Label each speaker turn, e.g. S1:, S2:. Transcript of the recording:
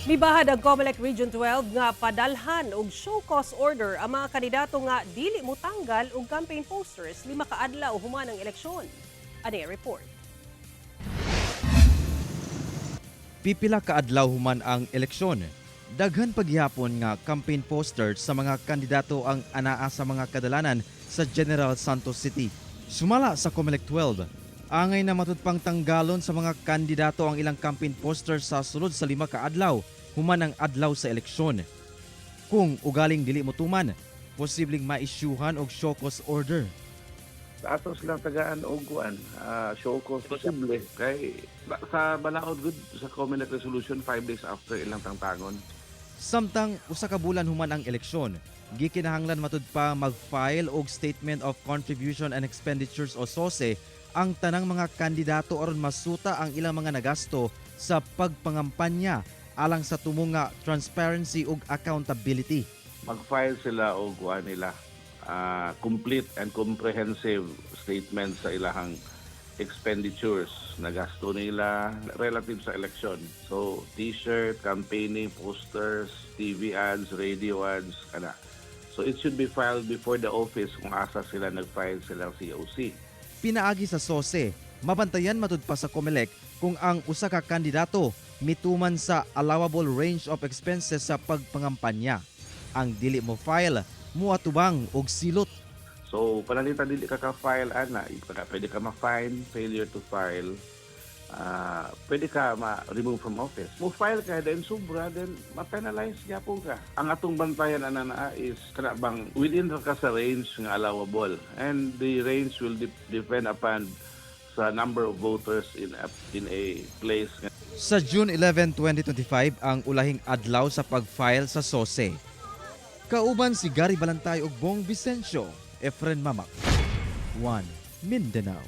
S1: Mibahad ang COMELEC Region 12 nga padalhan og show cause order ang mga kandidato nga dili motanggal og campaign posters 5 ka adlaw human ang eleksyon. Ani report.
S2: Pipila ka adlaw human ang eleksyon. Daghan paghihapon nga campaign posters sa mga kandidato ang anaa sa mga kadalanan sa General Santos City. Sumala sa COMELEC 12, angay na matud pang tanggalon sa mga kandidato ang ilang campaign posters sa sulod sa 5 ka adlaw human ang adlaw sa eleksyon. Kung ugaling dili motuman, posibleng maisyuhan og show cause order.
S3: Sa ato silang tagaan og kuan, show cause posible kay sa balaod gud sa COMELEC resolution, 5 days after ilang tangtangon.
S2: Samtang usa ka bulan human ang eleksyon, gikinahanglan matud pa mag-file og Statement of Contribution and Expenditures o SOCE ang tanang mga kandidato aron masuta ang ilang mga nagasto sa pagpangampanya alang sa tumo nga transparency ug accountability.
S3: Mag-file sila og kuan nila, complete and comprehensive statement sa ilahang expenditures na gasto nila relative sa election. So, T-shirt, campaigning, posters, TV ads, radio ads, kana. So, it should be filed before the office kung asa sila nag-file silang COC.
S2: Pinaagi sa SOCE, mabantayan matud pa sa COMELEC kung ang usa ka kandidato mituman sa allowable range of expenses sa pagpangampanya. Ang dili mo file, muatubang og silot.
S3: So, pananglitan dili ka ka-file ana, pwede ka ma-fine, failure to file. Pwede ka ma-remove from office. Mo file ka then sobra, then ma-penalize gyapon ka. Ang atong bantayan ana naa is kana bang within ra ka sa range nga allowable, and the range will depend upon sa number of voters in a place.
S2: Sa June 11, 2025 ang ulahing adlaw sa pag-file sa SOCE. Kauban si Gary Balantay ug Bong Vicencio, Efren Mamak. 1 Mindanao.